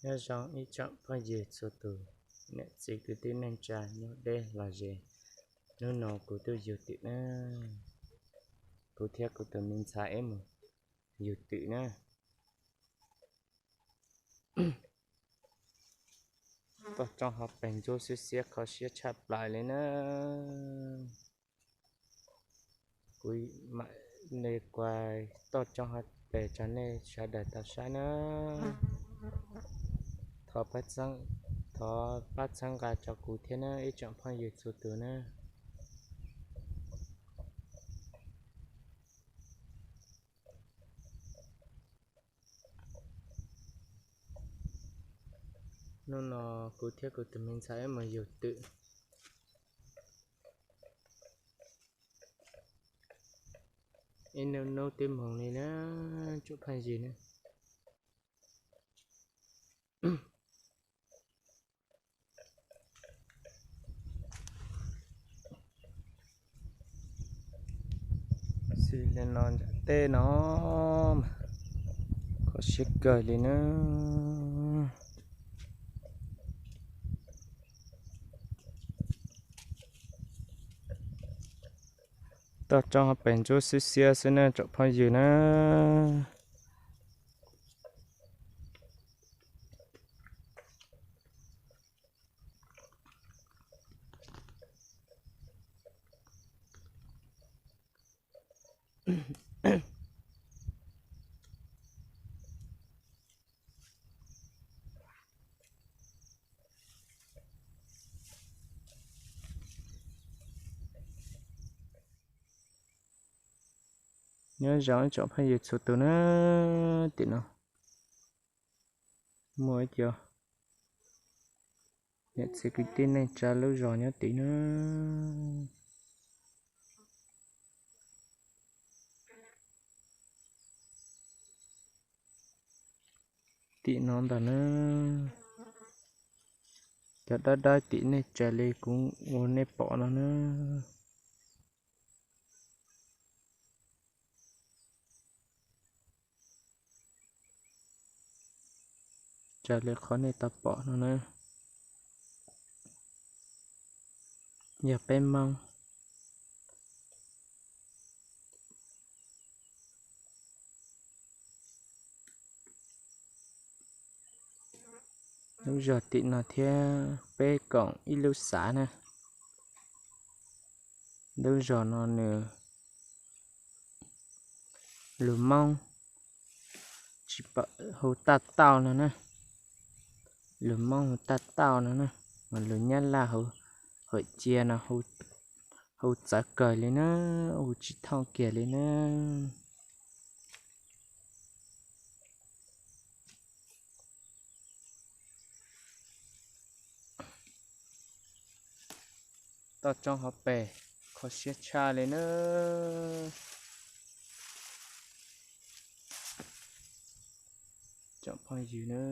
Nyob zoo ib tsoom phooj ywg txhua tus, niam txiv kwv tij neej tsa nyob deb los ze, hnub no kuv tuaj yug twm na, kuv thiab kuv tus me ntxhais ib mus yug twm na. Toj roob hauv pes ntsuab xiab xiab kho siab tshaj plaws li na. Kuv mam li kuas toj roob hauv pes rau nej sawv daws tau saib na. Thov pab txhawb nqa rau kuv thiab na ib tsoom phooj ywg txhua tus na. Hnub no kuv thiab kuv tus me ntxhais wb mus yug twm. Ib hnub hnub twb moog li na, tsoom phooj ywg na. Xws li no nram teb no mas kho siab kawg li na. Toj roob hauv pes ntsuab xiab xiab xwb na tsoom phooj ywg na. Nyob zoo ib tsoom phooj ywg txhua tus na, tim no muaj ib co niam txiv kwv tij neej tsa lub zos nyob tim na. Tim no ntag na, cov dawb dawb tim nej tsaws li kuv ua nej pom no na. Raws li qhov nej tau pom no na, yog peb Hmoob. Lub zos tim no thiab peb koom ib lub xav na. Lub zos no nws, lus Moob tsis pa- hu Taj Tauj no na, lus Moob hu Taj Tauj no na, mas lus Nyab Laj hu Hawm Cia no, hu txawv kawg li na, hu tsis thooj kiag li na. Toj roob hauv pes kho siab tshaj li na. Tsoom phooj ywg na,